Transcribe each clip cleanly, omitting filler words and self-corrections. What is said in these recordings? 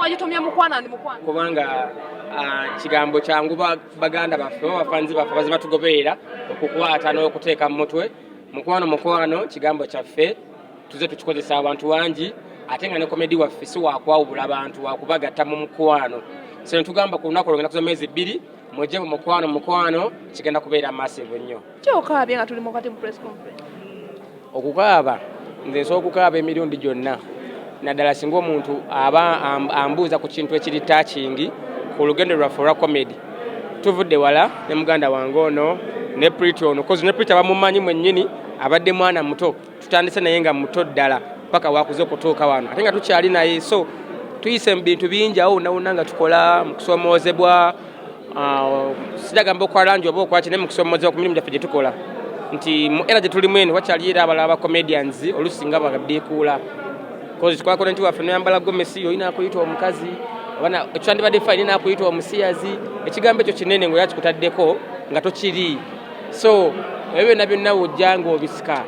Mwagitumye Mukwano and Mukwano? Kubanga kigambo kyangu baganda baffe oba bafanzi baffe abaze batugoberera okukwata n'okuteeka mu mutwe. Mukwano, mukwano kigambo kyaffe, tuze tukikozesa abantu bangi, ate nga ne comedy waffe si wakwawubula bantu, wakubagatta mu mukwano. So netugamba ku lunaku olwo, ennaku z'omwezi 2, mujje mu mukwano. Mukwano kigenda kubeera massive nnyo. Kyokaabye nga tuli mukati mu press conference? Okukaaba, nze nsobola okukaaba emirundi gyonna, naddala singa omuntu aba ambuuza ku kintu ekiri touching ku lugendo lwaffe olwa comedy. Tuvudde wala ne muganda wange ono ne Pretty ono, 'cause ne Pretty abamumanyi mwennyini abadde mwana muto, tutandise naye nga muto ddala paka wakuze okutuuka wano, ate nga tukyali naye. So tuyise mu bintu bingi awo wonna nga tukola mu kusomoozebwa, siragamba okwalangi oba okwaki, naye mu kusomoozebwa ku mirimu gyaffe gye tukola, nti mu era gye tulimu eno wakyaliyo era abalala ba comedians oluusi nga babdiikuula, 'cause tukola content waffe, noyambala gomesi, olina akuyita omukazi oba ekyandibadde fine nakuyita omusiyazi. Ekigambo ekyo kinene nga oyakikutaddeko nga tokiri. So ebyo byonna byonna wojja nga obisika,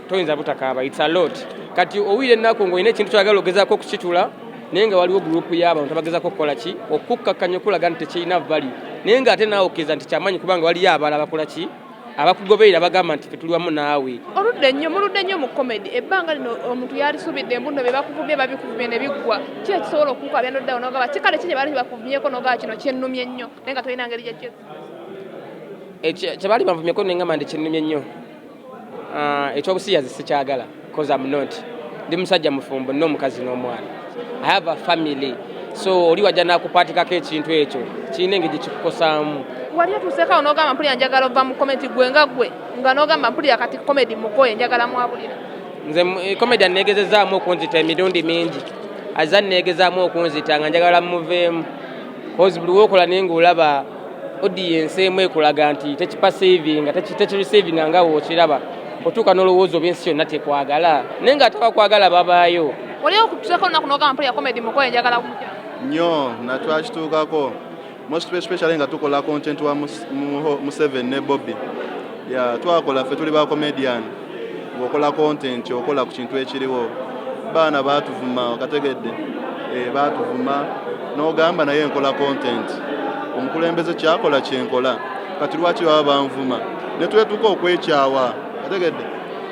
toyinza butakaaba. It's a lot. Kati owulira ennaku ng'olina ekintu kyagala ogezaako okukitula, naye nga waliwo gurupu y'abantu abagezaako okukola ki, okukkakkanya, okulaga nti tekirina value, naye ng'ate naawe okkiriza nti kyamaanyi, kubanga waliyo abalala bakola ki, abakugoberera, bagamba nti ffe tuli wamu naawe. Oludde nnyo, muludde nnyo mu comedy ebbanga lino. Omuntu yalisuubidde embuno bye bakuvumye, babikuvumye ne biggwa. Ki ekisobola okukukabya noddawo nogamba kikale ki kye baali bakuvumyeko, nogamba kino kyennumye nnyo, naye nga tolina ngeri gyekyo? Kyebaali banvumyeko nengamba nti kinnumye nnyo, ekyobusiyazi sikyagala, 'cause am not, ndi musajja mufumbo, nina omukazi n'omwana. I have a family. So oli wajja nakupatikako ekintu ekyo, kirina engeri gyekikukosaamu. Wali otuuseeko awo n'ogamba, "Mpulira njagala ova mu comedy"? Gwe nga gwe nga n'ogamba, "Mpulira kati comedy mukoye, njagala mwabulira"? Nze comedy aneegezezaamu okunzita emirundi mingi, aza neegezaamu okunzita nga njagala muveemu, 'cause buli wokola naye ngaolaba audience emu ekulaga nti tekiperceivinga, tekireceivinga nga wookiraba, otuuka n'olowooza oba ensi yonna tekwagala, naye nga ate abakwagala babaayo. Wali okutuuseeko olunaku n'ogamba, "Mpulira comedy mukoye, njagala kumutya"? Nnyo, natwakituukako, most especially nga tukola content wa Museveni ne Bobby. Ya twakola, ffe tuli ba comedian, ng'okola content, okola ku kintu ekiriwo. Baana baatuvuma, okategedde? Baatuvuma n'ogamba, naye nkola content, omukulembeze kyakola kyenkola, kati lwaki baba banvuma? Ne twetuuka okwekyawa, kategedde?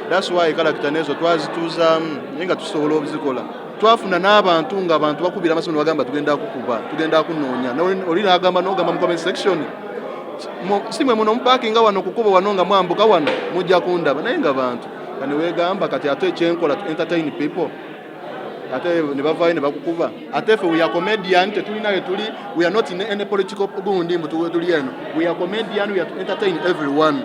That's why character nezo twazituuzaamu, naye nga tusobola obuzikola. Twafuna n'abantu nga abantu bakubira amasimu ne bagamba, "Tugenda kukuba, tugenda kunoonya." Oli n'agamba, n'ogamba mu comment section, "Si mwe muno mupaakinga wano kukuba wano nga mwambuka wano, mujja kundaba." Naye nga bantu kani weegamba, kati ate ekyenkola to entertain people, ate ne bavaayo ne bakukuba. Ate ffe we are comedian, tetulina we tuli, we are not in any political gundi mbu tuli eno. We are comedian, we are to entertain everyone.